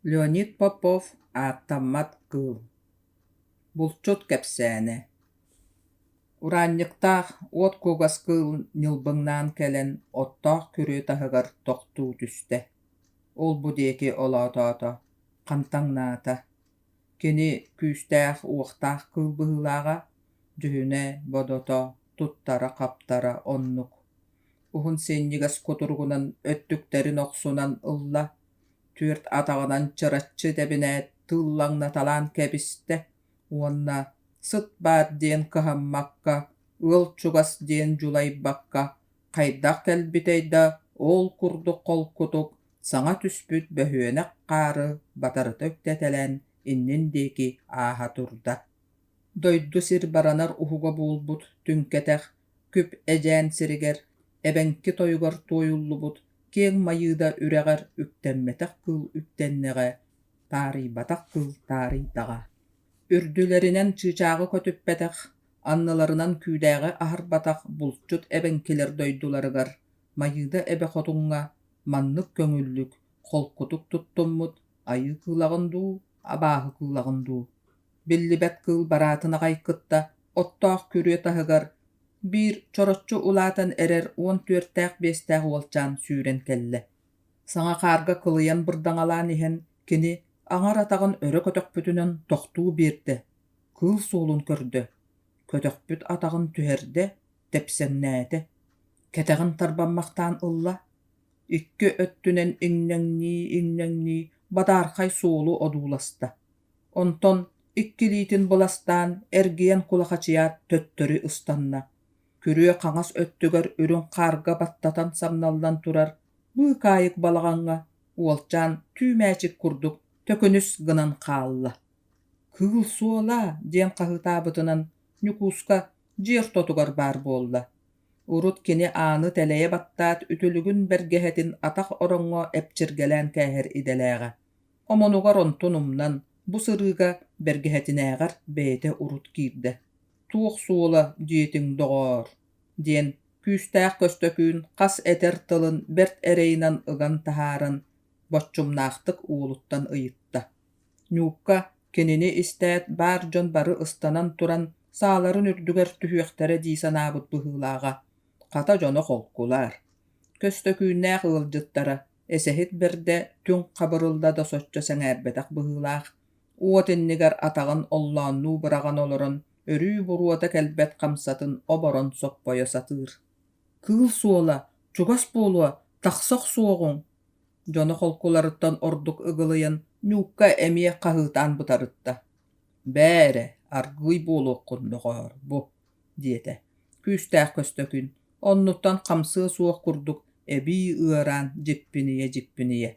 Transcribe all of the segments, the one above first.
Леонид Попов «Ааттаммат кыыл» Булчут кэпсээнэ Ураанньыктаах уот кугас кыыл ньылбыҥнаан кэлэн оттоох күрүө таһыгар тохтуу түстэ, ол-бу диэки олоотоото, хантаҥнаата. Кини күүстээх, уохтаах кыыл быһыылааҕа, дьүһүнэ-бодото, туттара-хаптара оннук. Уһун синньигэс кутуругунан өттүктэрин охсунан ылла, түөрт атаҕынан чыраччы тэбинээт тыыллаҥнаталаан кэбистэ уонна сыт баар диэн кыһаммакка, ыал чугас диэн дьулайбакка, хайдах кэлбитэй да ол курдук холкутук саҥа түспүт бөһүөнэх хаары батарыта үктэтэлээн иннин диэки ааһа турда. Дойду сир баранар уһуга буолбут түҥкэтэх Күп Эдьээн сиригэр, эбэҥки тойугар туойуллубут киэҥ Майыыда үрэҕэр үктэммэтэх кыыл үктэннэҕэ, таарыйбатах кыыл таарыйдаҕа. Үрдүлэринэн чыычааҕы көтүппэтэх, анныларынан күүдээҕи аһарбатах булчут эбэҥкилэр дойдуларыгар Майыыда эбэ хотуҥҥа маннык көҥүллүк, холкутук туттуммут айыы кыылаҕын дуу, абааһы кыылаҕын дуу Биллибэт кыыл бараатын аҕай кытта оттоох күрүө таһыгар биир чороччу улаатан эрэр 14-биэстээх уолчаан сүүрэн кэллэ. Саҥа хаарга кылыйан бырдаҥалаан иһэн кини аҥар атаҕын өрө көтөхпүтүнэн тохтуу биэрдэ, кыыл суолун көрдө, көтөхпүт атаҕын түһэрдэ, тэпсэҥнээтэ, кэтэҕин тарбаммахтаан ылла, икки өттүнэн иҥнэҥнии-иҥнэҥнии бадаархай суолу одууласта. Онтон икки илиитин быластаан, эргийэн кулахачыйаат төттөрү ыстанна. Күрүө хаҥас өттүгэр үрүҥ хаарга баттатан самналлан турар быыкаайык балаҕаҥҥа уолчаан түү мээчик курдук төкүнүс гынан хаалла. «Кыыл суола!» диэн хаһыытаабытынан Ньукууска дьиэ ортотугар баар буолла. Урут кини ааны тэлэйэ баттаат үтүлүгүн бэргэһэтин атах ороҥҥо эпчиргэлээн кээһэр идэлээҕэ. Омунугар онтун умнан, бу сырыыга бэргэһэтинээҕэр бэйэтэ урут киирдэ: «Туох суола дьиэтиҥ, доҕоор?» диэн Күүстээх Көстөкүүн хас этэр тылын бэрт эрэйинэн ыган таһааран, боччумнаахтык уолуттан ыйытта. Ньуукка кинини истээт баар дьон бары ыстанан туран сааларын үрдүгэр түһүөхтэрэ дии санаабыт быһыылааҕа, хата дьоно холкулар. Көстөкүүннээх ыалдьыттара Эсэһит бэрдэ түҥ хабырылла да соччо сэҥээрбэтэх быһыылаах, уот иннигэр атаҕын оллооннуу быраҕан олорон өрүү буруота кэлбэт хамсатын оборон соппойо сатыыр. «Кыыл суола, чугас буолуо, тахса охсуоҕуҥ!» Дьоно холкуларыттан ордук ыгылыйан Ньуукка эмиэ хаһыытаан бытарытта: «Бээ эрэ, аргыый буолуоххун, доҕоор, бу» диэтэ. Күүстээх Көстөкүүн оннуттан хамсыа суох курдук эбии ыараан дьиппинийэ-дьиппинийэ.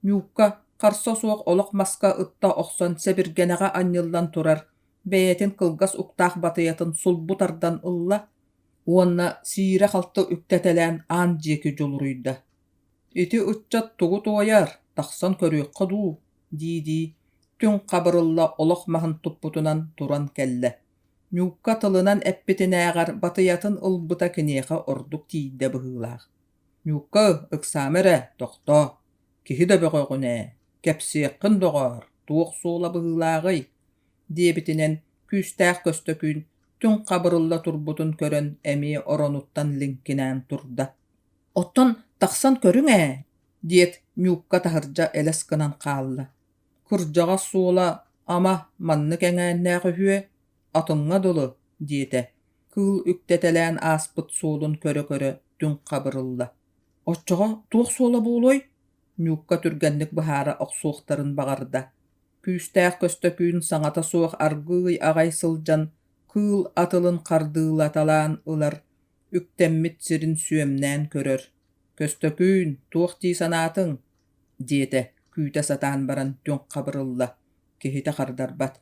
Ньуукка харса суох олох маска ытта охсон сэбиргэнэҕэ анньыллан турар бэйэтин кылгас уктаах батыйатын сулбу тардан ылла уонна сиирэ-халты үктэтэлээн аан диэки дьулуруйда. «Ити ыччат тугу туойар, тахсан көрүөххэ дуу?» дии-дии түҥ хабырылла олох маһын туппутунан туран кэллэ. Ньуукка тылынан эппитинээҕэр батыйатын ылбыта киниэхэ ордук тиийдэ быһыылаах: «Ньуукка, ыксаама эрэ, тохтоо, киһи да бөҕөҕүн ээ, кэпсиэххин доҕоор, туох суола быһыылааҕый?» диэбитинэн Күүстээх Көстөкүүн түҥ хабырылла турбутун көрөн эмиэ оронуттан лиҥкинээн турда: «Оттон тахсан көрүҥ ээ» диэт Ньуукка таһырдьа элэс гынан хаалла. Кырдьаҕас суола ама маннык эҥээннээх үһүө, атыҥҥа дылы диэтэ, кыыл үктэтэлээн ааспыт суолун көрө-көрө түҥ хабырылла. Оччоҕо туох суола буолуой? Ньуукка түргэнник быһаара охсуохтарын баҕарда. Күүстээх Көстөкүүн саҥата суох аргыый аҕай сылдьан кыыл атылын хардыылаталаан ылар, үктэммит сирин сүөмнээн көрөр. Көстөкүүн, туох дии санаатыҥ? диэтэ, күүтэ сатаан баран түҥ хабырылла, киһитэ хардарбат.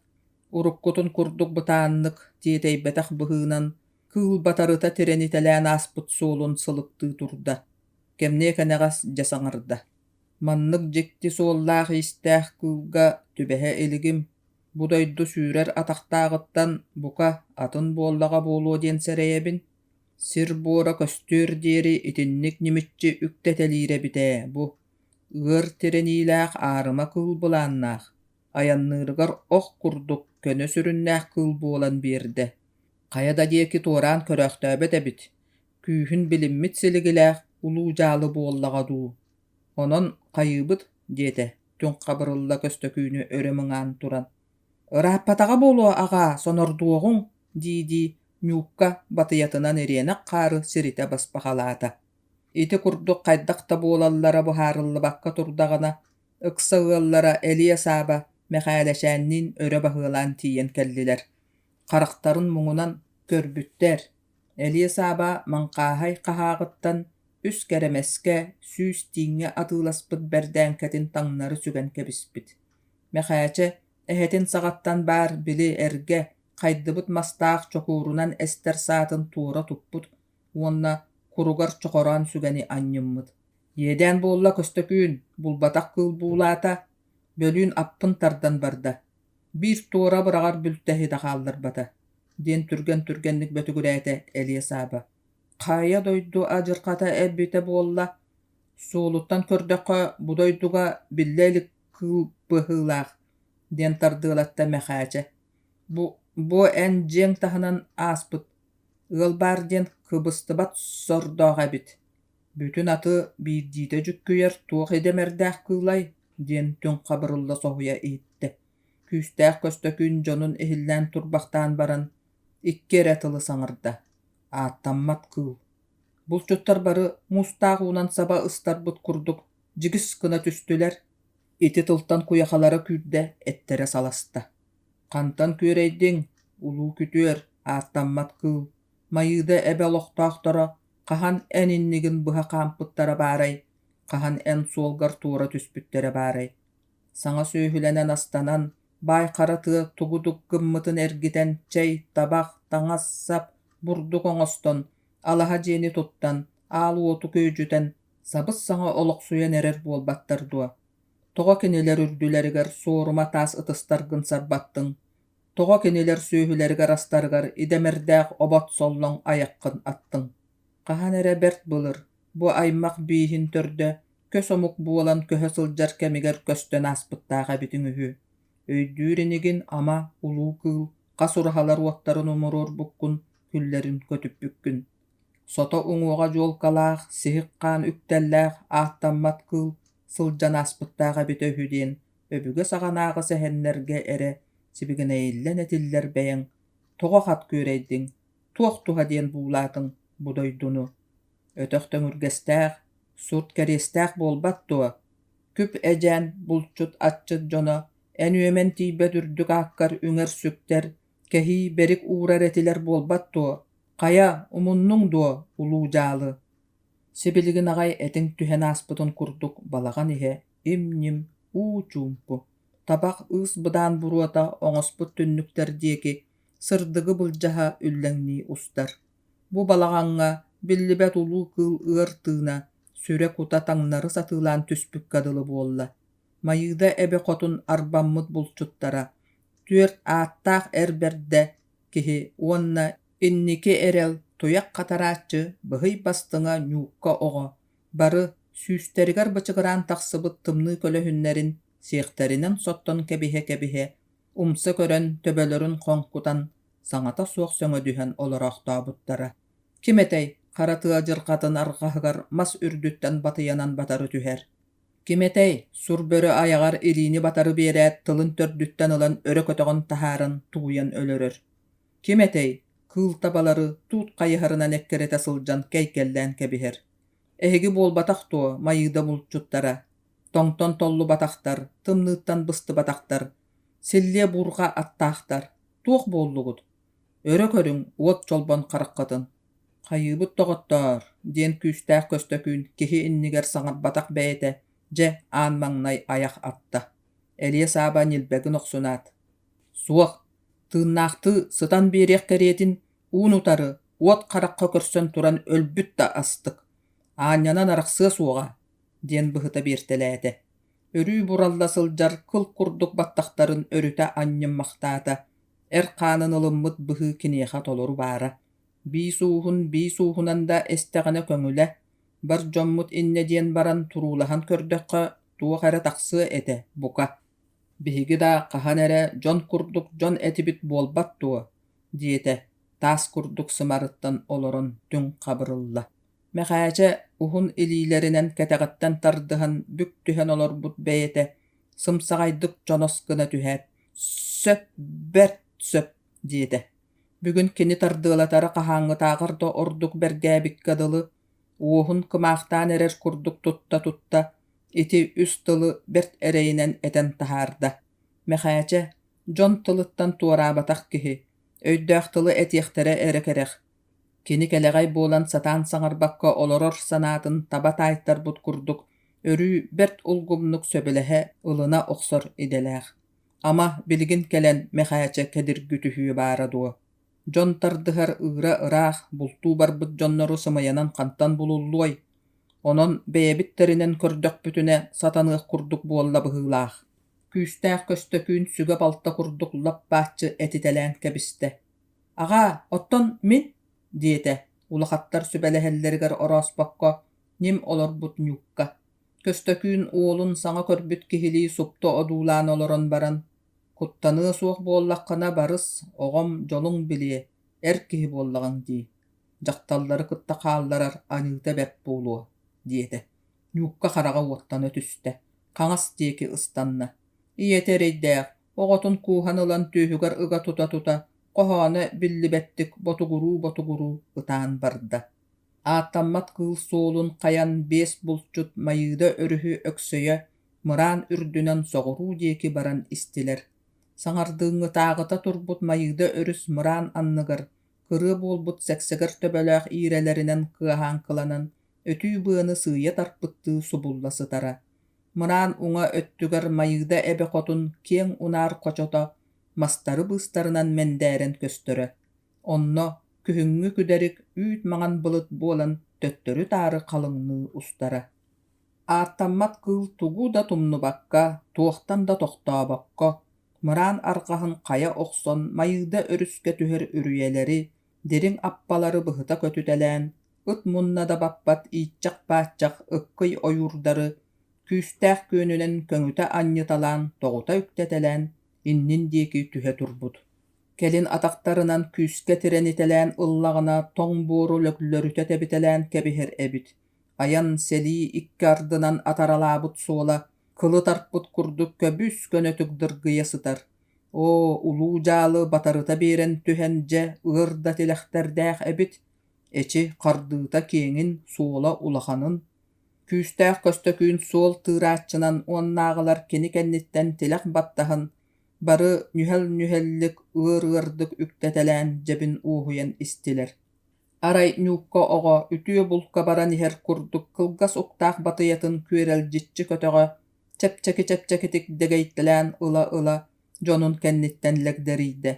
Уруккутун курдук бытааннык, тиэтэйбэтэх быһыынан, кыыл батарыта тирэнитэлээн ааспыт суолун сылыктыы турда. Кэмниэ кэнэҕэс дьэ саҥарда: «Маннык дьикти суоллаах-иистээх кыылга түбэһэ илигим. Бу дойду сүүрэр атахтааҕыттан, бука, атын буоллаҕа буолуо диэн сэрэйэбин. Сир буора көстүөр диэри итинник ньимиччи үктэтэлиир эбит ээ, бу. Ыар тирэниилээх аарыма кыыл былааннаах, айанныырыгар ох курдук көнө сүрүннээх кыыл буолан биэрдэ. Хайа да диэки туораан көрөөхтөөбөт эбит, күүһүн билиммит силигилээх улуу дьаалы буоллаҕа дуу. Онон хайыыбыт диэтэ Түҥ Хабырылла Көстөкүүнү өрө мыҥаан туран. «Ырааппатаҕа буолуо, аҕаа, сонордуоҕуҥ» дии-дии Ньуукка батыйатынан ириэнэх хаары сиритэ баспахалаата. Ити курдук хайдах да буолаллара быһаарыллыбакка турдаҕына, ыкса ыаллара Элиэ Сааба Мэхээлэчээнниин өрө баһыалаан тиийэн кэллилэр. Харахтарын муҥунан көрбүттэр: Элиэ Сааба маҥхааһай хаһааҕыттан үс кэрэмэскэ, 100 тииҥҥэ атыыласпыт бэрдээҥкэтин таҥнары сүгэн кэбиспит. Мэхээчэ эһэтин саҕаттан баар били эргэ, хайдыбыт мастаах чокуурунан эстэр саатын туора туппут уонна куругар чохороон сүгэни анньыммыт. «Иэдээн буолла Көстөкүүн, булбатах кыыл буулаата, бөлүүн аппын тардан барда, биир туора быраҕар бүлтэһи да хаалларбата» диэн түргэн-түргэнник бөтүгүрээтэ Элиэ Сааба. «Хайа дойду адьырҕата эбитэ буолла, суолуттан көрдөххө, бу дойдуга биллэ илик кыыл быһыылаах» диэн тардыалатта Мэхээчэ. «Бу, бу эн дьиэҥ таһынан ааспыт, ыал баар диэн кыбыстыбат сордоох эбит. Бүтүн аты биирдиитэ дьүккүйэр туох идэмэрдээх кыылай?» диэн Түҥ Хабырылла соһуйа иһиттэ. Күүстээх Көстөкүүн дьонун иһиллээн турбахтаан баран, икки эрэ тылы саҥарда: «Ааттаммат кыыл». Булчуттар бары муустаах уунан саба ыстарбыт курдук дьигис гына түстүлэр. Ити тылтан куйахалара күүрдэ, эттэрэ саласта. «Хантан күөрэйдиҥ, улуу күтүөр, ааттаммат кыыл, Майыыда эбэ олохтоохторо хаһан эн иннигин быһа хаампыттара баарай, хаһан эн суолгар туора түспүттэрэ баарай? Саҥа сүөһүлэнэн-астанан, баай хара тыа тугу дук гыммытын эргитэн чэй, табах, таҥас-сап, бурдук оҥостон, алаһа дьиэни туттан, аал уоту күөдьүтэн, сабыс-саҥа олохсуйан эрэр буолбаттар дуо? Тоҕо кинилэр үрдүлэригэр суорума таас ытыстаргын сарбаттыҥ? Тоҕо кинилэр сүөһүлэригэр-астарыгар идэмэрдээх обот соллоҥ айаххын аттыҥ? Хаһан эрэ бэрт былыр, бу аймах бииһин төрдө көс омук буолан көһө сылдьар кэмигэр көстөн ааспыттаах эбитиҥ үһү. Өйдүүр инигин, ама, улуу кыыл, хас ураһалар уоттарын умуруорбуккун, күллэрин көтүппүккүн. Сото уҥуоҕа дьуолкалаах, сиһик хаан үктэллээх, ааттаммат кыыл сылдьан ааспыттаах эбитэ үһү диэн өбүгэ саҕанааҕы сэһэннэргэ эрэ сибигинэйиллэн этиллэр бэйэҥ тоҕо хат күөрэйдиҥ, туох туһа диэн буулаатыҥ бу дойдуну? Өтөх төҥүргэстээх, сурт кэриэстээх буолбат дуо? Күп эдьээн булчут аччыт дьоно эн үөмэн тиийбэт үрдүк ааккар үҥэр-сүктэр, кэһии бэрик уурар этилэр буолбат дуо? Хайа, умуннуҥ дуо, улуу дьаалы? Сибилигин аҕай этиҥ түһэн ааспытын курдук балаҕан иһэ им-ньим, уу-чуумпу, табах ыыс-быдаан буруота оҥоспут түннүктэр диэки сырдыгы былдьаһа үллэҥнии устар. Бу балаҕаҥҥа биллибэт улуу кыыл ыар тыына, сүрэ-кута таҥнары сатыылаан түспүккэ дылы буолла. Майыыда эбэ хотун арбаммыт булчуттара, түөрт ааттаах эр бэрдэ киһи уонна инники эрэл туйах хатарааччы быһый бастыҥа Ньуукка оҕо бары сүүстэригэр бычыгыраан тахсыбыт тымныы көлөһүннэрин сиэхтэринэн соттон кэбиһэ-кэбиһэ, умса көрөн төбөлөрүн хоҥкутан, саҥата суох сөҥөдүһэн олороохтообуттара. Ким этэй, хара тыа адьырҕатын арҕаһыгар мас үрдүттэн батыйанан батары түһэр. Ким этэй, сур бөрө айаҕар илиини батары биэрээт тылын төрдүттэн ылан өрө көтөҕөн таһааран тууйан өлөрөр. Ким этэй, кыыл табалары туут хайыһарынан эккирэтэ сылдьан кэйкэллээн кэбиһэр. Эһиги буолбатах дуо, Майыыда булчуттара? Тоҥтон толлубатахтар, тымныыттан быстыбатахтар, силлиэ буурҕа аттаахтар. Туох буоллугут? Өрө көрүҥ, уот чолбон хараххытын. «Хайыыбыт, доҕоттоор?» диэн күүстээх Көстөкүүн киһи иннигэр саҥарбатах бэйэтэ дьэ аан маҥнай айах атта. Элиэ Сааба ньилбэгин охсунаат: «Суох, тыыннаахтыы сытан биэриэх кэриэтин уун-утары, уот харахха көрсөн туран өлбүт да астык, аанньанан арахсыа суоҕа» диэн быһыта биэртэлээтэ. Өрүү буралла сылдьар кыл курдук баттахтарын өрүтэ анньыммахтаата, эр хаанын ылыммыт быһыы киниэхэ толору баара. Биис ууһун биис ууһунан да эстэҕинэ көҥүлэ, бар дьоммут инньэ диэн баран туруулаһан көрдөххө, туох эрэ тахсыа этэ, бука. Биһиги да хаһан эрэ дьон курдук дьон этибит буолбат дуо?» диэтэ, таас курдук сымарыттан олорон түҥ хабырылла. Мэхээчэ уһун илиилэринэн кэтэҕиттэн тардыһан бүк түһэн олорбут бэйэтэ сымсаҕайдык чонос гына түһээт, «Сөп, бэрт сөп» диэтэ. Бүгүн кини тардыалатара хаһааҥҥытааҕар да ордук бэргээбиккэ дылы, уоһун кымаахтаан эрэр курдук тутта-тутта, ити үс тылы бэрт эрэйинэн этэн таһаарда. Мэхээчэ, дьон тылыттан туораабатах киһи, өйдөөх тылы этиэхтэрэ эрэ кэрэх, Кини кэлэҕэй буолан сатаан саҥарбакка олорор санаатын таба таайтарбыт курдук өрүү бэрт улгумнук сөбүлэһэ, ылына охсор идэлээх. Ама, билигин кэлэн Мэхээчэ кэдирги түһүө баара дуо? Дьон тардыһар ыыра ыраах, бултуу барбыт дьоннору сымыйанан хантан булуллуой? Онон бэйэбит тэринэн көрдөхпүтүнэ сатаныах курдук буолла быһыылаах. Күүстээх Көстөкүүн сүгэ-балта курдук лап-бааччы этитэлээн кэбистэ. «Аҕаа, оттон мин?» диэтэ, улахаттар сүбэлэһэллэригэр орооспокко, ньим олорбут Ньуукка. Көстөкүүн уолун саҥа көрбүт киһилии супту одуулаан олорон баран, «Куттаныа суох буоллаххына барыс, оҕом дьолуҥ билиэ, эр киһи буоллаҕыҥ дии, дьахталлары кытта хаалларар аньыыта бэрт буолуо» диэтэ. Ньуукка хараҕа уоттана түстэ, хаҥас диэки ыстанна. Ийэтэ эрэйдээх, оҕотун кууһан ылан түөһүгэр ыга тута-тута, хоһооно биллибэттик ботугуруу-ботугуруу ытаан барда. Ааттаммат кыыл суолун хайан биэс булчут Майыыда өрүһү өксөйө, мыраан үрдүнэн соҕуруу диэки баран истилэр. Саҥардыыҥҥытааҕыта турбут Майыыда өрүс мыраан анныгар кырыа буолбут сэксэгэр төбөлөөх иирэлэринэн кыаһааҥкыланан, өтүү быаны сыыйа тарпыттыы субулла сытара. Мыраан уҥа өттүгэр Майыыда эбэ хотун киэҥ унаар хочото мастары быыстарынан мэндээрэн көстөрө. Онно күһүҥҥү күдэрик үүт маҥан былыт буолан төттөрү-таары халыҥныы устара. Ааттаммат кыыл тугу да тумнубакка, туохтан да тохтообокко, мыраан арҕаһын хайа охсон Майыыда өрүскэ түһэр үрүйэлэри, дириҥ аппалары быһыта көтүтэлээн, ыт мунна да баппат ииччэх-бааччах ыккый ойуурдары күүстээх күөнүнэн көҥүтэ анньыталаан тоҕута үктэтэлээн иннин диэки түһэ турбут. Кэлин атахтарынан күүскэ тирэнитэлээн ыллаҕына тоҥ буору лөглөрүтэ тэбитэлээн кэбиһэр эбит. Айан сэлии икки ардынан атаралаабыт суола кылы тарпыт курдук көбүс-көнөтүк дыргыйа сытар. Оо, улуу дьаалы батарыта биэрэн түһэн дьэ ыар да тилэхтэрдээх эбит. Эчи, хардыыта киэҥин, суола улаханын. Күүстээх Көстөкүүн суол тыырааччынан уоннааҕылар кини кэнниттэн тилэх баттаһан, бары нүһэл-нүһэллик ыар-ыардык үктэтэлээн дьэбин уоһуйан истилэр. Арай Ньуукка оҕо үтүө булка баран иһэр курдук кылгас уктаах батыйатын күөрэлдьиччи көтөҕө, чэпчэки-чэпчэкитик дэгэйтэлээн ыла-ыла дьонун кэнниттэн лэгдэрийдэ.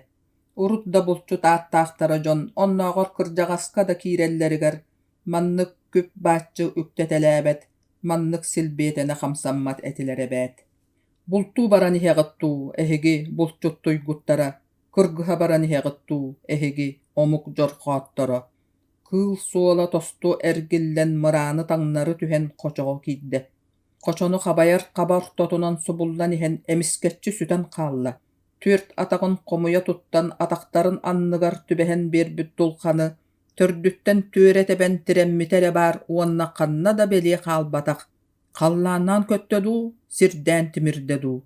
Урут да булчут ааттаахтара дьон оннооҕор кырдьаҕаска да киирэллэригэр маннык күп-бааччы үктэтэлээбэт, маннык силбиэтэнэ хамсаммат этилэр эбээт. Бултуу баран иһэҕит дуу, эһиги, булчут туйгуттара, кыргыһа баран иһэҕит дуу, эһиги, омук дьорҕоотторо. Кыыл суола тосту эргиллэн мырааны таҥнары түһэн хочоҕо киирдэ. Хочону хабайар хаба ортотунан субуллан иһэн эмискэччи сүтэн хаалла. Түөрт атаҕын хомуйа туттан атахтарын анныгар түбэһэн биэрбит дулҕаны төрдүттэн түөрэ тэбэн тирэммитэ эрэ баар уонна ханна да бэлиэ хаалбатах. Халлааннаан көттө дуу, сирдээн тимирдэ дуу,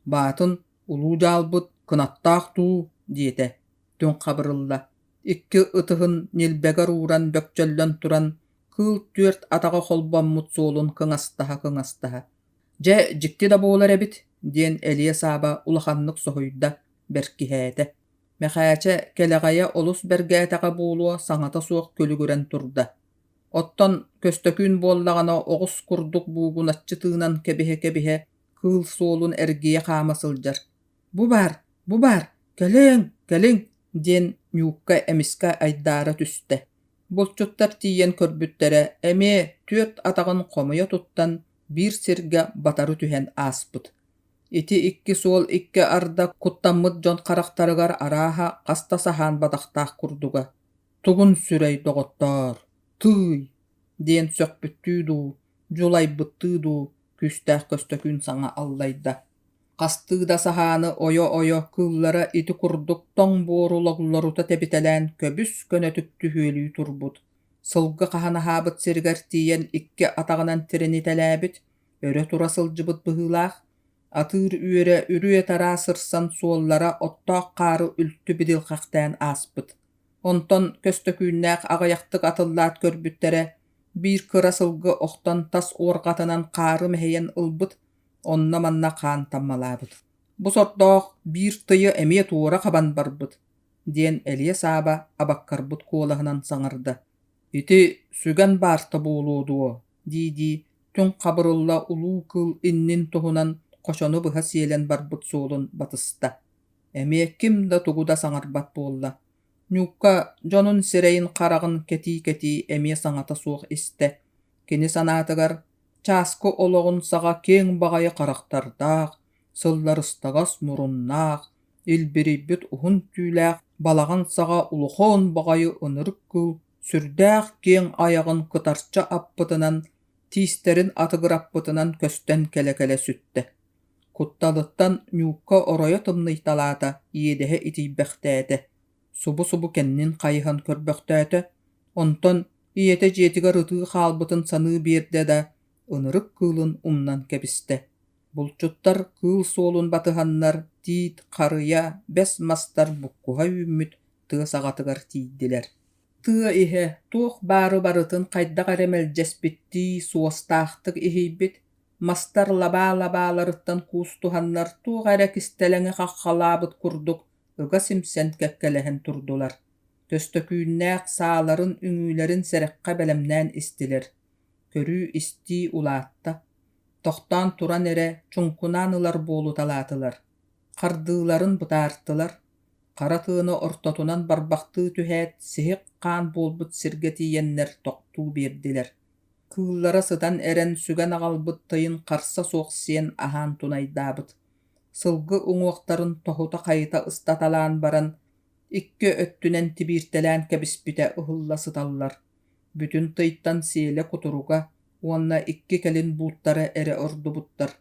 баатын улуу дьаалбыт кынаттаах дуу диэтэ, түҥ хабырылла. Икки ытыһын ньилбэгэр ууран бөкчөллөн туран, кыыл түөрт атаҕа холбоммут суолун кыҥастаһа-кыҥастаһа «Дьэ, дьикти да буолар эбит» диэн Элиэ Сааба улаханнык соһуйда, бэркиһээтэ. Мэхээчэ кэлэҕэйэ олус бэргээтэҕэ буолуо саҥата суох күлүгүрэн турда. Оттон Көстөкүүн буоллаҕына оҕус курдук буугуначчы тыынан кэбиһэ-кэбиһэ кыыл суолун эргийэ хаама сылдьар. «Бу баар, бу баар, кэлиҥ, кэлиҥ!» диэн Ньуукка эмискэ айдаара түстэ. Булчуттар тиийэн көрбүттэрэ эмиэ түөрт атаҕын хомуйа туттан биир сиргэ батары түһэн ааспыт. Ити икки суол икки арда куттаммыт дьон харахтарыгар арааһа хас да саһаан бадахтаах курдуга. «Тугун сүрэй, доҕоттоор, тыый!» диэн сөхпүттүү дуу, дьулайбыттыы дуу. Күүстээх Көстөкүүн саҥа аллайда. Хастыы да саһааны ойо-ойо кыыллара ити курдук тоҥ буору логлорута тэбитэлээн көбүс-көнөтүк түһүөлүү турбут. Сылгы хаһан аһаабыт сиригэр тиийэн икки атаҕынан тиринитэлээбит, өрө тура сылдьыбыт быһыылаах, атыыр үөрэ үрүө-тараа сырсан суоллара оттоох хаары үлтү бидилхэхтээн ааспыт. Онтон Көстөкүүннээх аҕыйахтык атыллаат көрбүттэрэ, биир кыра сылгы охтон тас уорҕатынан хаары мэһийэн ылбыт, онно-манна хаан таммалаабыт. Бу сордоох биир тыйы эмиэ туора хабан барбыт, диэн Элиэ Сааба абаккарбыт куолаһынан саҥарда. Ити сүгэн баарта буолуо дуо дии-дии түҥ хабырылла улуу кыыл иннин туһунан хочону быһа сиэлэн барбыт суолун батыста. Эмиэ ким да тугу да саҥарбат буолла. Ньуукка дьонун сирэйин-хараҕын кэтии-кэтии эмиэ саҥата суох истэ. Кини санаатыгар, чааскы олоҕун саҕа киэҥ баҕайы харахтардаах, сылларыстаҕас муруннаах, илбирийбит уһун түүлээх балаҕан саҕа улахан баҕайы ынырык кыыл сүрдээх киэҥ айаҕын кытарча аппытынан, тиистэрин атыгыраппытынан көстөн кэлэ-кэлэ сүттэ. Кутталыттан Ньуукка оройо тымныйталаата, иэдэһэ итийбэхтээтэ, субу-субу кэннин хайыһан көрбөхтөөтө, онтон ийэтэ дьиэтигэр ытыы хаалбытын саныы биэрдэ да, ынырык кыылын умнан кэбистэ. Булчуттар кыыл суолун батыһаннар тиит, харыйа, бэс мастар буккуһа үүммүт тыа саҕатыгар тиийдилэр. Тыа иһэ туох баары барытын хайдах эрэ мэлдьэспиттии суостаахтык иһийбит, мастар лабаа-лабааларыттан куустуһаннар туох эрэ кистэлэҥи хаххалаабыт курдук ыга симсэн кэккэлэһэн турдулар. Көстөкүүннээх сааларын, үҥүүлэрин сэрэххэ бэлэмнээн истилэр. Көрүү-истии улаатта. Тохтоон туран эрэ чуҥкунаан ылар буолуталаатылар. Хардыыларын бытаартылар. Хара тыаны ортотунан барбахтыы түһээт, сиһик хаан буолбут сиргэ тиийэннэр тохтуу биэрдилэр. Кыыллара сытан эрэн сүгэн аҕалбыт тыйын харса суох сиэн аһаан тунайдаабыт. Сылгы уҥуохтарын тоһута-хайыта ыстаталаан баран, икки өттүнэн тибииртэлээн кэбиспитэ ыһылла сыталлар. Бүтүн тыйтан сиэлэ кутуруга уонна икки кэлин бууттара эрэ ордубуттар.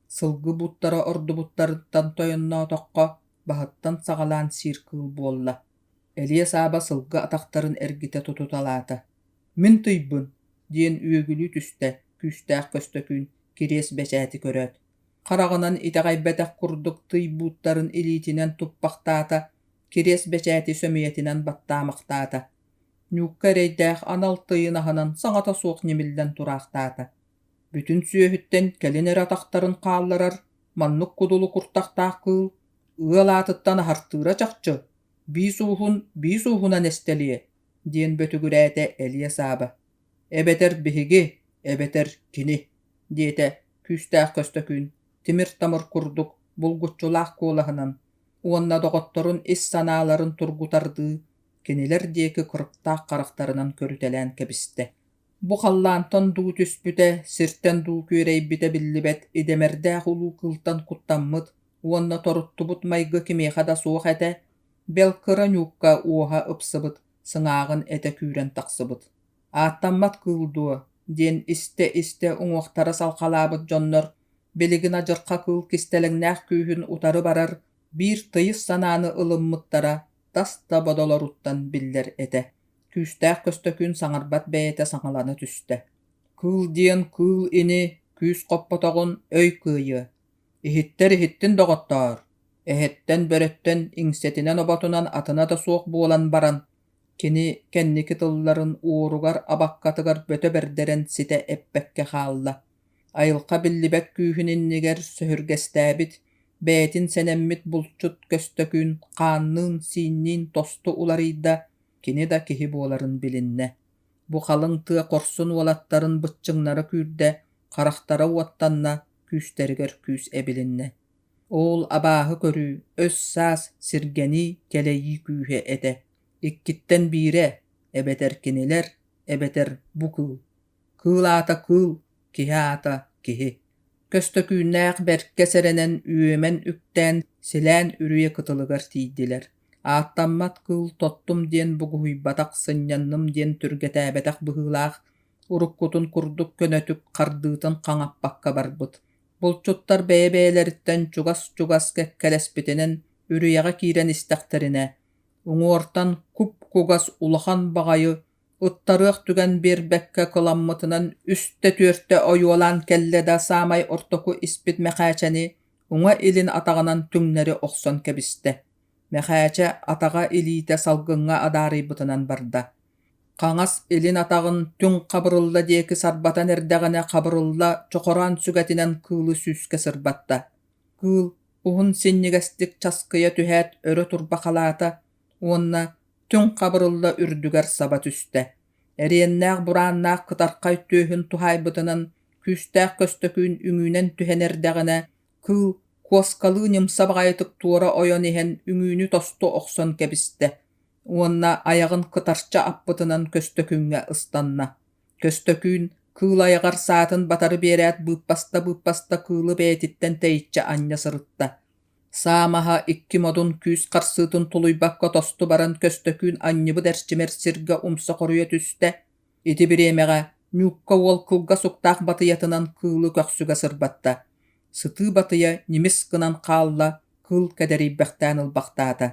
Сылгы бууттара ордубуттарыттан тойонноотоххо, баһыттан саҕалаан сиир кыыл буолла. Элиэ Сааба сылгы атахтарын эргитэ тутуталаата. «Мин тыйбын» диэн үөгүлүү түстэ күүстээх Көстөкүүн кириэс бэчээти көрөөт. Хараҕынан итэҕэйбэтэх курдук тый бууттарын илиитинэн туппахтаата, кириэс бэчээти сөмүйэтинэн баттаамахтаата. Ньуукка эрэйдээх анал тыйын аһынан саҥата суох ньимиллэн тураахтаата. Бүтүн сүөһүттэн кэлин эрэ атахтарын хаалларар маннык кудулу куртахтаах кыыл ыал аатыттан аһартыыра чахчы, биис ууһун биис ууһунан эстэлиэ диэн бөтүгүрээтэ Элиэ Сааба. Эбэтэр биһиги, эбэтэр кини, диэтэ күүстээх Көстөкүүн тимир-тамыр курдук булгуччулаах куолаһынан уонна доҕотторун ис санааларын тургутардыы кинилэр диэки кырыктаах харахтарынан көрүтэлээн кэбистэ. Бу халлаантан дуу түспүтэ, сиртэн дуу күөрэйбитэ биллибэт идэмэрдээх улуу кыылтан куттаммыт уонна торуттубут майгы кимиэхэ да суох этэ, бэл кыра Ньуукка уоһа ыпсыбыт, сыҥааҕын этэ күүрэн тахсыбыт. «Ааттаммат кыыл дуо?» диэн истэ-истэ уҥуохтара салҕалаабыт дьоннор билигин адьырҕа кыыл кистэлэҥнээх күүһүн утары барар биир тыйыс санааны ылыммыттара тас да бодолоруттан биллэр этэ. Күүстээх Көстөкүүн саҥарбат бэйэтэ саҥалана түстэ: «Кыыл диэн кыыл ини, күүс хоппотоҕун өй кыайыа. Иһиттэр иһиттин доҕоттоор, эһэттэн, бөрөттөн иҥсэтинэн-оботунан атына да суох буолан баран, кини кэнники тылларын уоругар абаккатыгар бөтө бэрдэрэн ситэ эппэккэ хаалла. Айылҕа биллибэт күүһүн иннигэр сөһүргэстээбит, бэйэтин сэнэммит булчут Көстөкүүн хаанныын-сиинниин тосту уларыйда, кини да киһи буоларын билиннэ. Бу халыҥ тыа хорсун уолаттарын быччыҥнара күүрдэ, харахтара уоттанна, күүстэригэр күүс эбилиннэ. Ол абааһы көрүү, өс-саас, сиргэнии, кэлэйии күүһэ этэ. Иккиттэн биирэ, эбэтэр кинилэр, эбэтэр бу кыыл. Кыыл аата кыыл, киһи аата киһи. Көстөкүүннээх бэркэ сэрэнэн үөмэн үктээн силээн үрүйэ кытылыгар тиийдилэр. Ааттаммат кыыл тоттум диэн бугуһуйбатах, сынньанным диэн түргэтээбэтэх быһыылаах. Уруккутун курдук көнөтүк хардыытын хаҥаппакка барбыт. Булчуттар бэйэ-бэйэлэриттэн чугас-чугас кэккэлэспитинэн үрүйэҕэ киирэн истэхтэринэ, уҥуортан куп-кугас улахан баҕайы ыттарыах түгэн биэрбэккэ кыламмытынан үстэ-түөртэ ойуолаан кэллэ да саамай ортоку испит Мэхээчэни уҥа илин атаҕынан түҥнэри охсон кэбистэ. Мэхээчэ атаҕа илиитэ салгыҥҥа адаарыйбытынан барда. Хаҥас илин атаҕын түҥ Хабырылла диэки сарбатан эрдэҕинэ Хабырылла чохороон сүгэтинэн кыылы сүүскэ сырбатта. Кыыл уһун синньигэстик часкыйа түһээт өрө турбахалаата уонна түҥ Хабырылла үрдүгэр саба түстэ. Эриэннээх бурааннаах кытархай түөһүн туһаайбытынан күүстээх Көстөкүүн үҥүүнэн түһэн эрдэҕинэ кыыл куоскалыы ньымса баҕайытык туора ойон иһэн үҥүүнү тосту охсон кэбистэ уонна айаҕын кытарча аппытынан Көстөкүүҥҥэ ыстанна. Көстөкүүн кыыл айаҕар саатын батары биэрээт быыппаста-быыппаста кыылы бэйэтиттэн тэйиччи анньа сырытта. Саа маһа икки модун күүс харсыытын тулуйбакка тосту баран Көстөкүүн анньыбыт эрчимэр сиргэ умса хоруйа түстэ. Ити бириэмэҕэ Ньуукка уол кылгас уктаах батыйатынан кыылы көхсүгэ сырбатта. Сытыы батыйа ньимис гынан хаалла, кыыл кэдэрийбэхтээн ылбахтаата.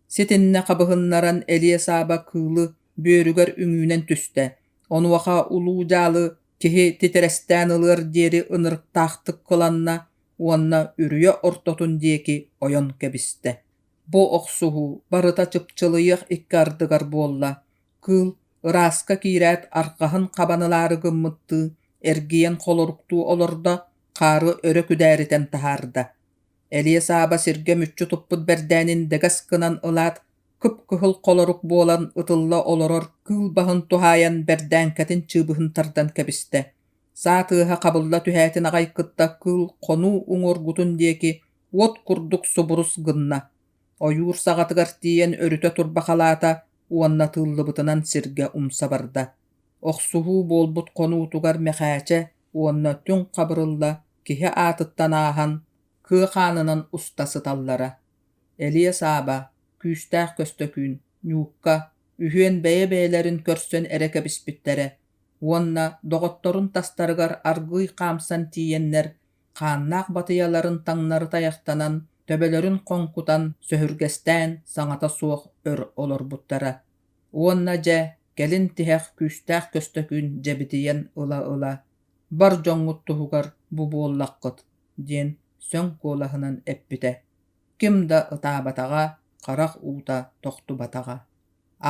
Ситиннэ хабыһыннаран Элиэ Сааба кыылы бүөрүгэр үҥүүнэн түстэ. Онуоха улуу дьаалы киһи титирэстээн ылыар диэри ынырыктаахтык кыланна уонна үрүйэ ортотун диэки ойон кэбистэ. Бу охсуһуу барыта чыпчылыйыах икки ардыгар буолла. Кыыл ырааска киирээт арҕаһын хабан ылаары гыммыттыы эргийэн холоруктуу олордо, хаары өрө күдээритэн таһаарда. Элиэ Сааба сиргэ мүччү туппут бэрдээнин дэгэс гынан ылаат, кып-кыһыл холорук буолан ытылла олорор кыыл баһын туһаайан бэрдээҥкэтин чыыбыһын тардан кэбистэ. Саа тыаһа хабылла түһээтин аҕай кытта кыыл хонуу уҥуоргутун диэки уот курдук субурус гынна. Ойуур саҕатыгар тиийэн өрүтэ турбахалаата уонна тыыллыбытынан сиргэ умса барда. Охсуһуу буолбут хонуутугар Мэхээчэ уонна Түҥ Хабырылла киһи аатыттан ааһан, кыа хаанынан уста сыталлара. Элиэ Сааба, Күүстээх Көстөкүүн, Ньуукка үһүөн бэйэ-бэйэлэрин көрсөн эрэ кэбиспиттэрэ уонна доҕотторун тастарыгар аргыый хаамсан тиийэннэр, хааннаах батыйаларын таҥнары тайахтанан, төбөлөрүн хоҥкутан, сөһүргэстээн саҥата суох өр олорбуттара. Уонна дьэ, кэлин тиһэх Күүстээх Көстөкүүн дьэбидийэн ыла-ыла «Бар дьоҥҥут туһугар бу буоллаххыт» диэн сөҥ куолаһынан эппитэ. Ким да ытаабатаҕа, харах уута тохтубатаҕа.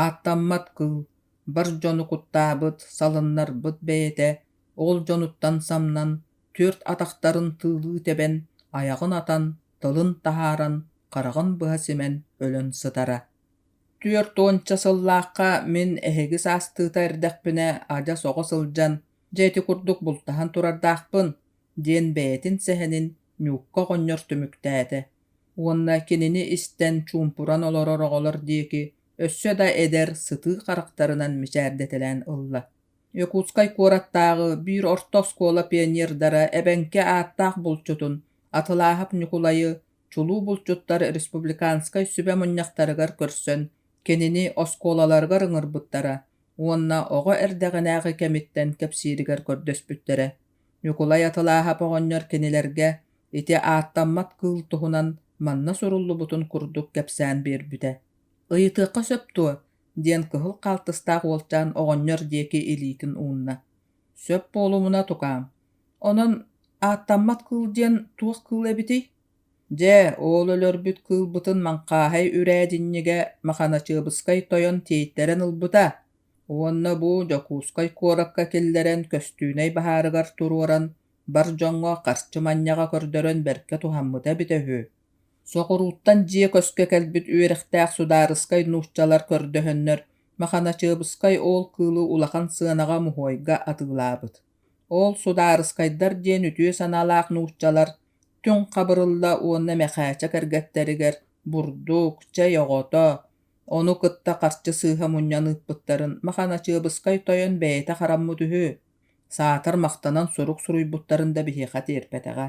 Ааттаммат кыыл, бар дьону куттаабыт, салыннарбыт бэйэтэ ол дьонуттан самнан, түөрт атахтарын тыылыы тэбэн, айаҕын атан, тылын таһааран, хараҕын быһа симэн өлөн сытара. Түөрт уонча сыллаахха мин эһиги саастыыта эрдэхпинэ адьас оҕо сылдьан, дьэ ити курдук бултаһан турардаахпын, диэн бэйэтин сэһэнин Ньуукка оҕонньор түмүктээтэ уонна кинини истэн чуумпуран олорор оҕолор диэки өссө да эдэр, сытыы харахтарынан мичээрдэтэлээн ылла. Якутскай куораттааҕы биир орто оскуола пионердара эбэҥки ааттаах булчутун Атылааһап Ньукулайы чулуу булчуттар республиканскай сүбэ мунньахтарыгар көрсөн, кинини оскуолаларыгар ыҥырбыттара уонна оҕо эрдэҕинээҕи кэмиттэн кэпсииригэр көрдөспүттэрэ. Ньукулай Атылааһап оҕонньор кинилэргэ ити ааттаммат кыыл туһунан манна суруллубутун курдук кэпсээн биэрбитэ. «Ыйытыахха сөп дуо?» диэн кыһыл хаалтыстаах уолчаан оҕонньор диэки илиитин уунна. «Сөп буолумуна, тукаам. Онон ааттаммат кыыл диэн туох кыыл эбитий?» Дьэ, ол өлөрбүт кыылбытын Маҥхааһай үрээдинньигэ Маханачыабыскай тойон тиэйтэрэн ылбыта уонна бу Дьокуускай куоракка киллэрэн көстүүнэй баһаарыгар туруоран бар дьоҥҥо харчы манньаҕа көрдөрөн бэркэ туһаммыта эбитэ үһү. Соҕурууттан дьиэ көскө кэлбит үөрэхтээх судаарыскай нууччалар көрдөһөннөр Маханачыабыскай ол кыылы улахан сыанаҕа муһуойга атыылаабыт. Ол судаарыскайдар диэн үтүө санаалаах нууччалар Түҥ Хабырылла уонна Мэхээчэ кэргэттэригэр бурдук, чэй оҕото, ону кытта харчы сыыһа мунньан ыыппыттарын Маханачыабыскай тойон бэйэтэ хараммыт үһү. Саатар махтанан сурук суруйбуттарын да биһиэхэ тиэрпэтэҕэ.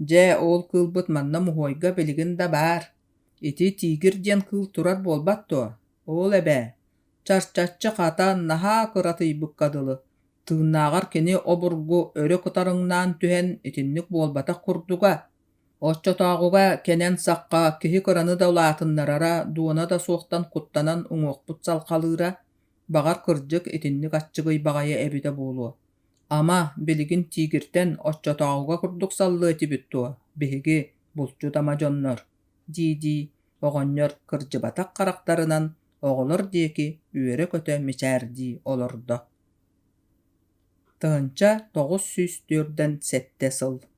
Дьэ, ол кыылбыт манна муһуойга билигин да баар. Ити тигр диэн кыыл турар буолбат дуо? Ол эбээ, чарчаччы хатан, наһаа кыратыйбыкка дылы. Тыыннааҕар кини обургу өрө кытарыҥнаан түһэн итинник буолбатах курдуга. Оччотооҕуга кэнэн сахха киһи кыраны да улаатыннарара дуона да суохтан куттанан уҥуохпут салхалыыра, баҕар кырдьык итинник аччыгый баҕайы эбитэ буолуо. Ама, билигин тиигиртэн оччотооҕуга курдук саллыа этибит дуо, биһиги, булчут ама дьоннор, дии-дии оҕонньор кырдьыбатах харахтарынан оҕолор диэки үөрэ-көтө мичээрдии олордо. 1947 сыл.